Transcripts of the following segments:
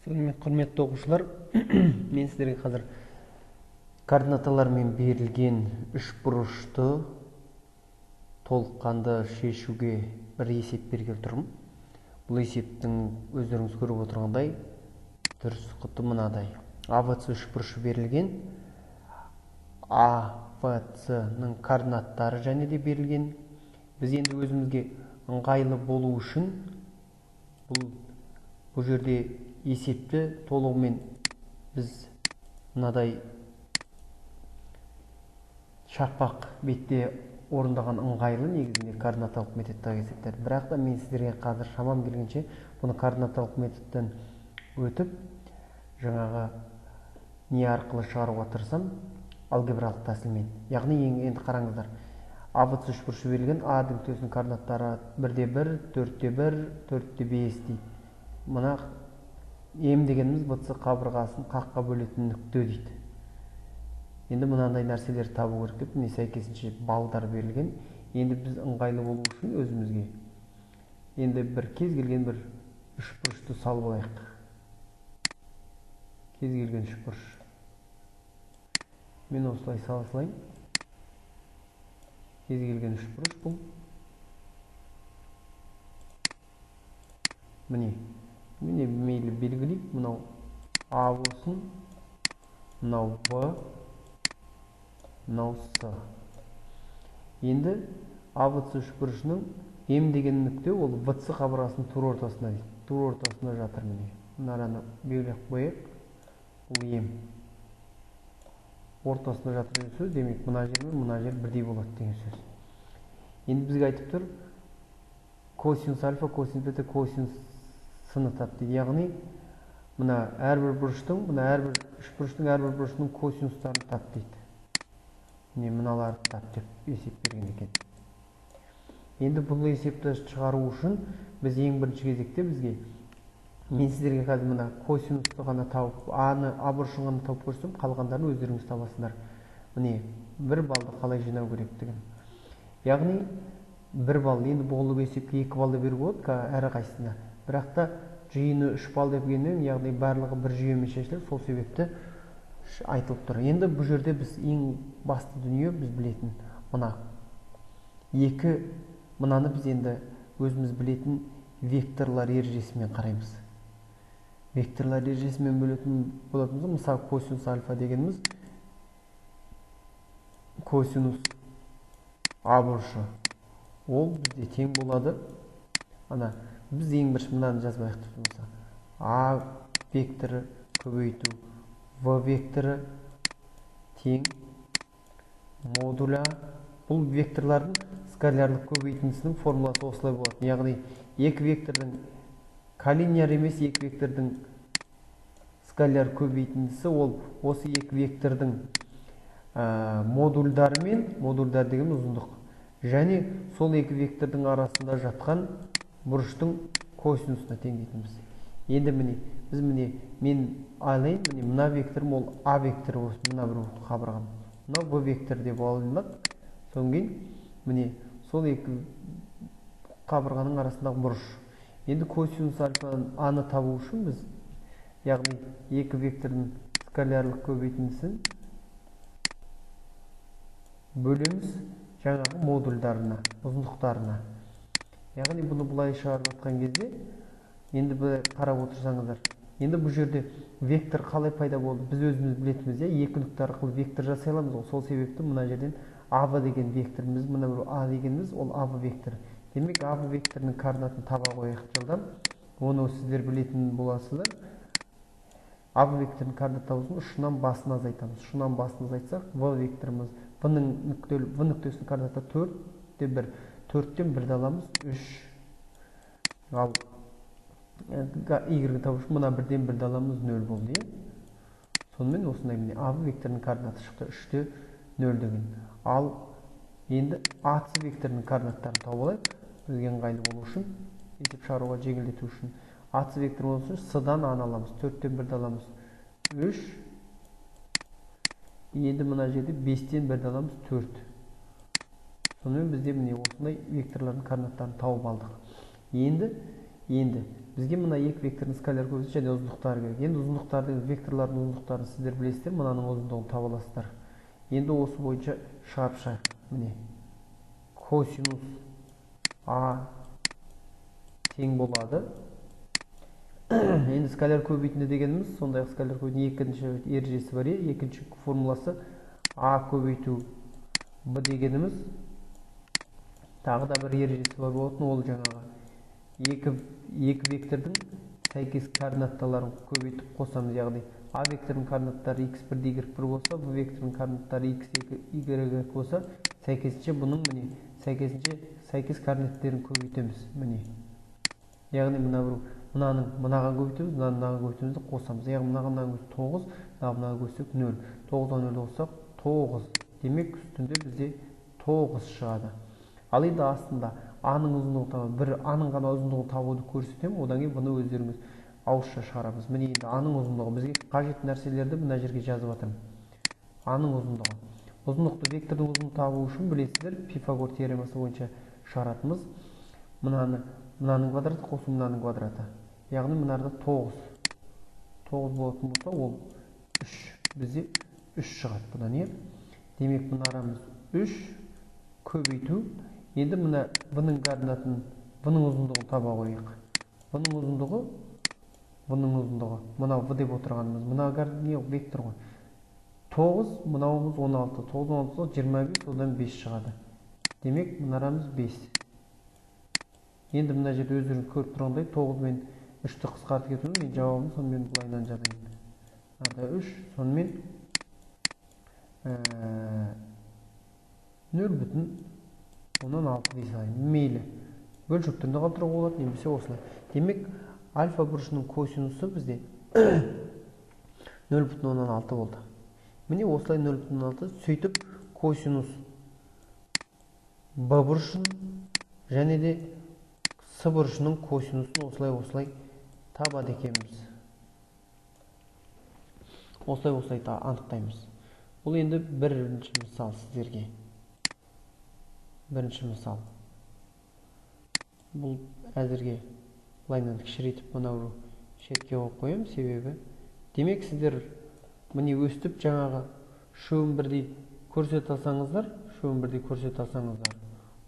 Сонымен, құрметті оқушылар, мен сіздерге қазір координаталармен берілген үшбұрышты толыққанды шешуге бір есеп бергелі тұрмын. Бұл есептің өздеріңіз көріп отырғандай дұрыс құты мынадай. АВЦ үшбұрышы берілген. АВЦ-ның координаттары және де берілген. Біз енді өзімізге ыңғайлы болу үшін бұл жерде есепті толығымен біз мынадай шақпақ бетте орындаған ыңғайлы негізінде координаталық методтағы есептер. Бірақ та мен сіздерге қазір шамам келгенше бұны координаталық методтан өтіп жаңағы не арқылы шығаруға тырысам, алгебралық тәсілмен. Яғни енді қараңыздар, АВЦ үшбұрышы берілген, А нүктесінің координаттары 1-де 1, 4-де 1, 4-де 5 дейді. Мына М дегеніміз ВЦ қабырғасын қаққа бөлетін нүкте дейді. Енді мынандай нәрселерді табу керек деп, міне сәйкесінше балдар берілген. Енді біз ыңғайлы болу үшін өзімізге енді бір кез келген бір үшбұрышты салып алайық. Кез келген үшбұрыш. Мен осылай сала салайын. Кез келген үшбұрыш бұл. Міне, міне мейлі белгілейік, мынау А болсын, мынау В, мынау С. Енді АВЦ үшбұрышының М деген нүкте ол ВЦ қабырғасының тура ортасында дейді. Тура ортасында жатыр міне. Мынаны белгілеп қояйық. Бұл М. Ортасында жатыр деген сөз, демек мына жер мен мына жер бірдей болады деген сөз. Енді бізге айтып тұр, косинус альфа, косинус бета, косинус с-ны тап дейді. Яғни мына әрбір бұрыштың, мына әрбір үшбұрыштың әрбір бұрышының косинустарын тап дейді. Міне мыналарды тап деп есеп берген екен. Енді бұл есепті шығару үшін біз ең бірінші кезекте бізге, мен сіздерге қазір мына косинусты ғана тауып, А-ны, А бұрышын ғана тауып көрсем, қалғандарын өздеріңіз табасыздар. Міне 1 балды қалай жинау керектігін. Яғни 1 балл, енді бұл есепке 2 балл да беруге болады әрқайсысына. Бірақ та жиыны 3 балл деп дегенмен, яғни барлығы бір жүйемен шешіледі, сол себепті айтылып тұр. Енді бұл жерде біз ең басты дүние біз білетін мына екі, мынаны біз енді өзіміз білетін векторлар ережесімен қараймыз. Векторлар ережесімен бөлетін болатын болсақ, мысалы косинус альфа дегеніміз косинус А бұрышы, ол бізде тең болады. Ана біз ең бірінші мынаны жазбайық деп болса, А векторы көбейту В векторы тең модуль А. Бұл векторлардың скалярлық көбейтіндісінің формуласы осылай болады. Яғни екі вектордың коллинеар емес, екі вектордың скаляр көбейтіндісі ол осы екі вектордың модульдарымен, модульдар деген ұзындық, және сол екі вектордың арасында жатқан бұрыштың косинусына тең дейтінбіз. Енді міне, біз міне, мен алайын, міне мына векторым ол А векторы болсын, мына бір қабырғам. Мынау В вектор деп алынады. Содан кейін міне сол екі қабырғаның арасындағы бұрыш. Енді косинус альфа А-ны табу үшін біз, яғни екі вектордың скалярлық көбейтіндісін бөлеміз жаңағы модульдарына, ұзындықтарына. Яғни бұны былай шығарып жатқан кезде, енді былай қарап отырсаңыздар, енді бұл жерде вектор қалай пайда болды, біз өзіміз білетініміз, иә, екі нүкте арқылы вектор жасай аламыз ғой. Сол себепті мына жерден АВ деген векторымыз, мына бір А дегеніміз ол АВ векторы. Демек АВ векторының координатын таба қояйық жылдам. Оны сіздер білетін боласыздар. АВ векторының координатын табу үшін ұшынан басын азайтамыз. Ұшынан басын азайтсақ, В векторымыз, В-ның нүктелі, В нүктесінің координаты 4-де 1. 4-тен 1-ді аламыз, 3. Ал Y-ні табу үшін мына 1-ден 1-ді аламыз, 0 болды, иә? Сонымен осындай міне АВ векторының координаты шықты, 3-де 0 деген. Ал енді АС векторының координаттарын тауып алайық, бізге ыңғайлы болу үшін, есеп шығаруға жеңілдету үшін. АС векторы болу үшін С-дан А-ны аламыз, 4-тен 1-ді аламыз, 3. Енді мына жерде 5-тен 1-ді аламыз, 4. Сонымен бізде міне осындай векторлардың координаттарын тауып алдық. Енді Енді бізге мына екі вектордың скаляр көбейту және ұзындықтары керек. Енді ұзындықтардың, векторлардың ұзындықтарын сіздер білесіздер, мынаның ұзындығын таба аласыздар. Енді осы бойынша шығарып шығайық. Міне, косинус А тең болады. Енді скаляр көбейтінді дегеніміз, сондай-ақ скаляр көбейтінді екінші ережесі бар, екінші формуласы А көбейту Б дегеніміз, тағы да бір ережесі бар болатын, ол жаңағы екі вектордың сәйкес координатталарын көбейтіп қосамыз. Яғни А векторының координаттары x1 y1 болса, Б векторының координаттары x2 y2 болса, сәйкесінше бұның міне сәйкесінше сәйкес координаттерін көбейтеміз. Міне, яғни мына бір мынаның мынаған көбейтеміз, мынаны мынаған көбейтеміз де қосамыз. Яғни мынаған мынаны көбейтсек 9, мынаған мынаны көбейтсек 0. 9-ға 0 қоссақ 9. Демек үстінде бізде 9 шығады. Ал енді астында А-ның ұзындығын табу, бір А-ның ғана ұзындығын табуды көрсетемін, одан кейін бұны өздеріңіз ауызша шығарамыз. Міне, енді А-ның ұзындығы, бізге қажетті нәрселерді мына жерге жазып жатырмын. А-ның ұзындығы. Ұзындықты, вектордың ұзындығын табу үшін білесіздер, Пифагор теоремасы бойынша шығаратынымыз. Мынаны, мынаның квадраты қосу мынаның квадраты. Яғни мынарда 9. 9 болатын болса, ол 3. Бізде 3 шығады бұдан, иә? Демек, мына арамыз 3 көбейту. Енді мына бұның координатын, бұның ұзындығын таба қояйық. Бұның ұзындығы, бұның ұзындығы. Мынау В деп отырғанымыз. Мына не вектор ғой. 9, мынауымыз 16. 9, 16, 25, одан 5 шығады. Демек, мына арамыз 5. Енді мына жерде өздеріңіз көріп тұрғандай 9 мен 3-ті қысқартып кетуім, мен жауабым сонымен былайынан жазайын. Мынада 3, сонымен 0,6 дей салайын. Мейлі. Бөлшек түрінде қалдыруға болады, немесе осылай. Демек, альфа бұрышының косинусы бізде 0,6 болды. Міне, осылай 0,6. Сөйтіп косинус Б бұрышын және де С бұрышының косинусын осылай табады екенбіз. Осылай анықтаймыз. Бұл енді бірінші мысал сіздерге. Бірінші мысал. Бұл әзірге былайынан кішірейтіп мынау шетке қойып қоямын, себебі демек сіздер міне өстіп жаңағы үшеуін бірдей көрсете алсаңыздар, үшеуін бірдей көрсете алсаңыздар,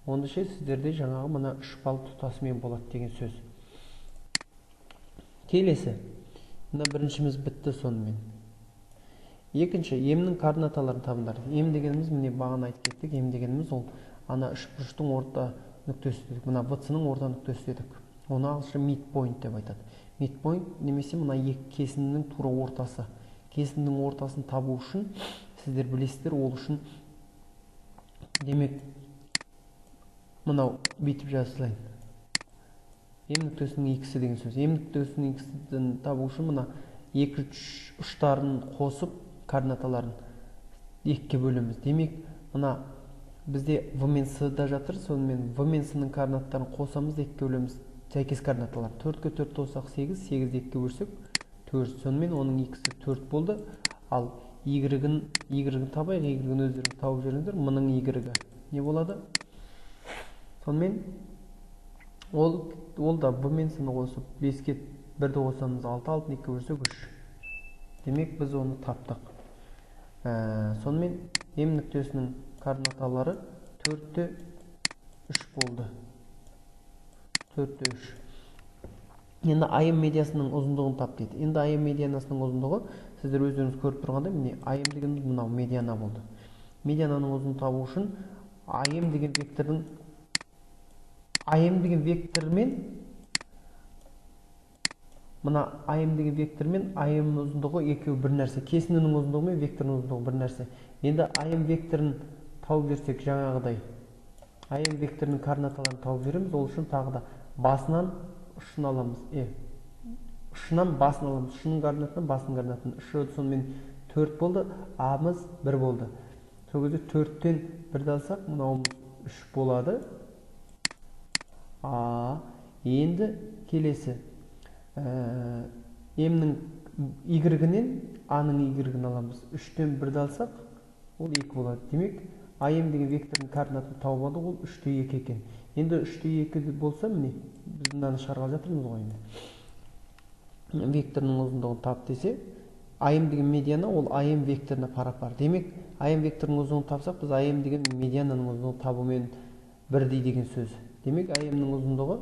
онда ше сіздерде жаңағы мына 3 балл тұтасымен болады деген сөз. Келесі. Мына біріншіміз бітті сонымен. Екінші, емнің координаталарын табыңдар. Ем дегеніміз, міне бағана айтып кеттік, ем дегеніміз ол ана үш бұрыштың орта нүктесі дедік. Мына ВЦ-ның орта нүктесі дедік. Оны ағылшынша midpoint деп айтады. Midpoint немесе мына екі кесіндінің тура ортасы. Кесіндінің ортасын табу үшін сіздер білесіздер, ол үшін демек мынау бүйтіп жаза салайын. М нүктесінің иксі деген сөз. М нүктесінің иксін табу үшін мына екі ұштарын қосып координаталарын екіге бөлеміз. Демек, мына бізде В мен С да жатыр, сонымен В мен С-ның координаттарын қосамыз, екіге бөлеміз. Сәйкес координаталар. 4-ке 4 қоссақ 8, 8-ді екіге бөлсек 4. Сонымен оның иксі 4 болды. Ал y-ін табайық, y-ін өздеріңіз тауып жүріңіздер. Мұның y-і не болады? Сонымен ол да В мен С-ны қосып 5-ке 1-ді қосамыз 6, 6-ны екіге бөлсек 3. Демек, біз оны таптық. Сонымен М нүктесінің координаталары 4-те 3 болды. 4-те 3. Енді АМ медиасының ұзындығын тап дейді. Енді АМ медианасының ұзындығы, сіздер өздеріңіз көріп тұрғандай, міне АМ дегеніміз мынау медиана болды. Медиананың ұзындығын табу үшін АМ деген вектордың АМ деген вектормен мына АМ деген вектормен АМ ұзындығы екеуі бір нәрсе. Кесіндінің ұзындығы мен вектордың ұзындығы бір нәрсе. Енді АМ векторын тауып жіберсек жаңағыдай АМ векторының координаталарын тауып жібереміз. Ол үшін тағы да басынан ұшын аламыз. Ұшынан басын аламыз. Ұшының координатынан басының координатын. Ұшы сонымен 4 болды, Амыз 1 болды. Сол кезде 4-тен 1-ді алсақ, мынауымыз 3 болады. Енді келесі. М-нің y-інен А-ның y-ін аламыз. 3-тен 1-ді алсақ, ол 2 болады. Демек, АМ деген вектордың координатын тауып алдық, ол 3-те 2 екен. Енді 3-те 2 болса, міне, біз мынаны шығарғалы жатырмыз ғой енді. Векторының ұзындығын тап десе, АМ деген медиана, ол АМ векторына парапар. Демек, АМ векторының ұзындығын тапсақ, біз АМ деген медиананың ұзындығын табумен бірдей деген сөз. Демек, АМ-ның ұзындығы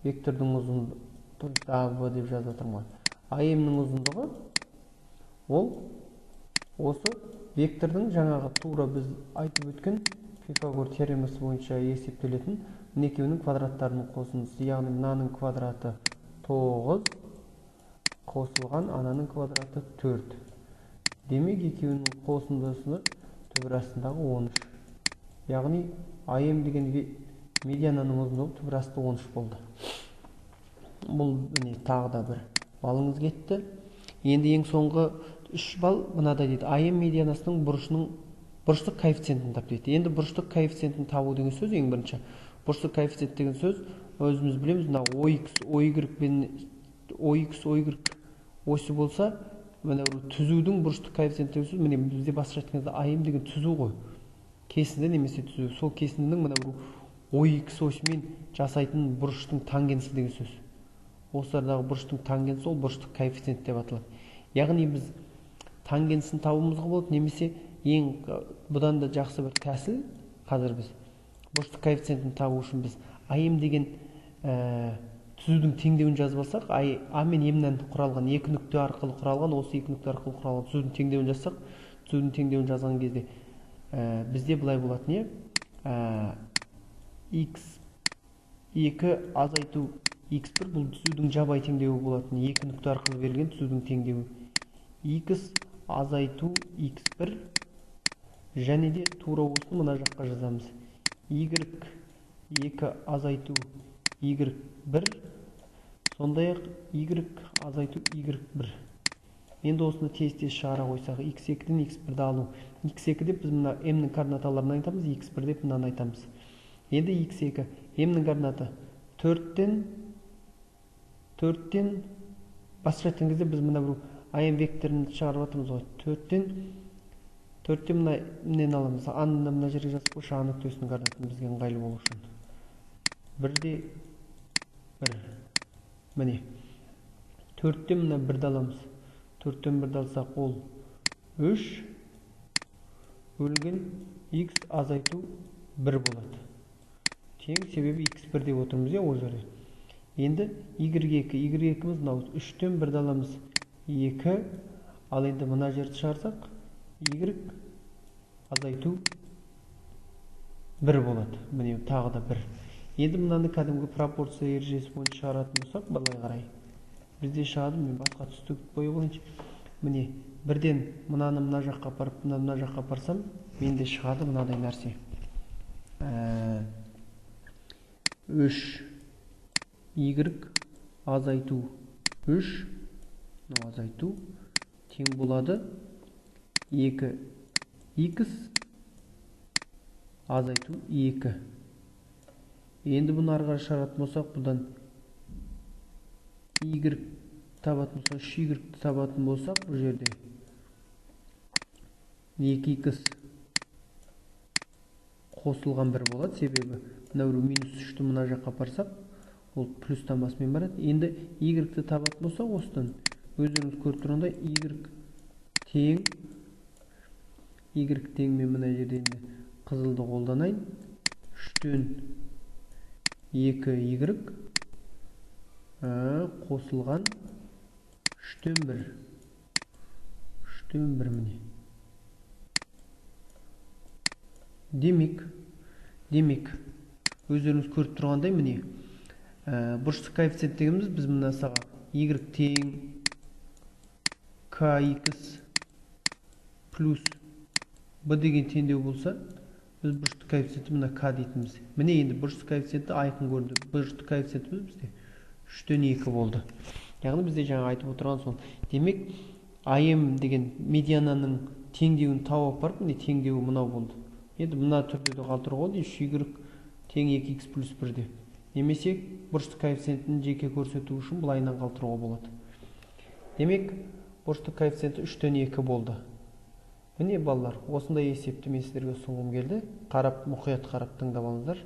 вектордың ұзындығы, то есть АВ деп жазып жатырмын ғой. АМ-ның ұзындығы ол осы вектордың жаңағы тура біз айтып өткен Пифагор теоремасы бойынша есептелетін мына екеуінің квадраттарының қосындысы, яғни мынаның квадраты 9 қосылған ананың квадраты 4. Демек, екеуінің қосындысы түбір астындағы 13. Яғни АМ деген медиананың ұзындығы түбір асты 13 болды. Бұл міне тағы да бір балыңыз кетті. Енді ең соңғы 3 балл мынадай дейді. АМ медианасының бұрыштық коэффициентін тап дейді. Енді бұрыштық коэффициентін табу деген сөз, ең бірінші бұрыштық коэффициент деген сөз, өзіміз білеміз, мына OX, OY пен OX, OY осі болса, мына түзудің бұрыштық коэффициенті деген сөз, міне бізде басқаша айтқанда АМ деген түзу ғой. Кесінді немесе түзу. Сол кесіндінің мына OX осімен жасайтын бұрыштың тангенсі деген сөз. Осылардағы бұрыштың тангенсі ол бұрыштық коэффициент деп аталады. Яғни біз тангенсін табуымызға болады, немесе ең бұдан да жақсы бір тәсіл, қазір біз бұрыштық коэффициентін табу үшін біз АМ деген түзудің теңдеуін жазып алсақ, А мен М-нан құралған екі нүкте арқылы құралған, осы екі нүкте арқылы құралған түзудің теңдеуін жазсақ, түзудің теңдеуін жазған кезде бізде былай болатын, x2 азайту x1, бұл түзудің жабайы теңдеуі болатын, екі нүкте арқылы берілген түзудің теңдеуі, x азайту x1, және де тура осыны мына жаққа жазамыз, y2 азайту y1, сондай-ақ y азайту y1. Енді осыны тез-тез шығара қойсақ, x2-ден x1-ді алу. x2 деп біз мына m-нің координаталарын айтамыз, x1 деп мынаны айтамыз. Енді x2, m-нің координаты 4-тен басқаша айтқан кезде біз мына бір АМ векторын шығарып жатырмыз ғой. 4-тен мына нені аламыз? А-ны мына жерге жазып қойшы, А нүктесінің координатын бізге ыңғайлы болу үшін. 1-де 1. Міне. 4-тен мына 1-ді аламыз. 4-тен 1-ді алсақ, ол 3 бөлінген x азайту 1 болады. Тең, себебі x1 деп отырмыз, ол жерде. Енді y2, y2-міз мынау 3-тен 1-ді аламыз, 2, ал енді мына жерді шығарсақ, y азайту 1 болады. Міне тағы да 1. Енді мынаны кәдімгі пропорция ережесі бойынша шығаратын болсақ, былай қарай бізде шығады, мен басқа түсті бояп алайыншы. Міне, бірден мынаны мына жаққа апарып, мынаны мына жаққа апарсам, менде шығады мынадай нәрсе. 3 y азайту 3, мынау азайту тең болады 2 x азайту 2. Енді бұны ары қарай шығаратын болсақ, бұдан y табатын болсақ, 3y табатын болсақ, бұл жерде 2x қосылған 1 болады, себебі мына бір минус 3-ті мына жаққа апарсақ, ол плюс тамасымен барады. Енді y-ті табатын болсақ, осыдан өздеріңіз көріп тұрғандай y тең, y тең, мен мына жерде енді қызылды қолданайын, 3-тен 2y қосылған 3-тен 1. 3-тен 1 міне. Демек, өздеріңіз көріп тұрғандай, міне, бұрыштық коэффициент дегеніміз біз мына саға y тең kx плюс b деген теңдеу болса, біз бұрыштық коэффициентті мына k дейтінбіз. Міне енді бұрыштық коэффициенті айқын көрінді. Бұрыштық коэффициентіміз бізде 3-тен 2 болды. Яғни бізде жаңа айтып отырған сол. Демек, АМ деген медиананың теңдеуін тауып апарып, міне теңдеуі мынау болды. Енді мына түрде де қалдыруға болады, 3y тең 2x плюс 1 деп. Немесе бұрыштық коэффициентін жеке көрсету үшін былайынан қалдыруға болады. Демек, бұрыштық коэффициенті 3-тен 2 болды. Міне балалар, осындай есепті мен сіздерге ұсынғым келді. Қарап, мұқият қарап тыңдап алыңыздар.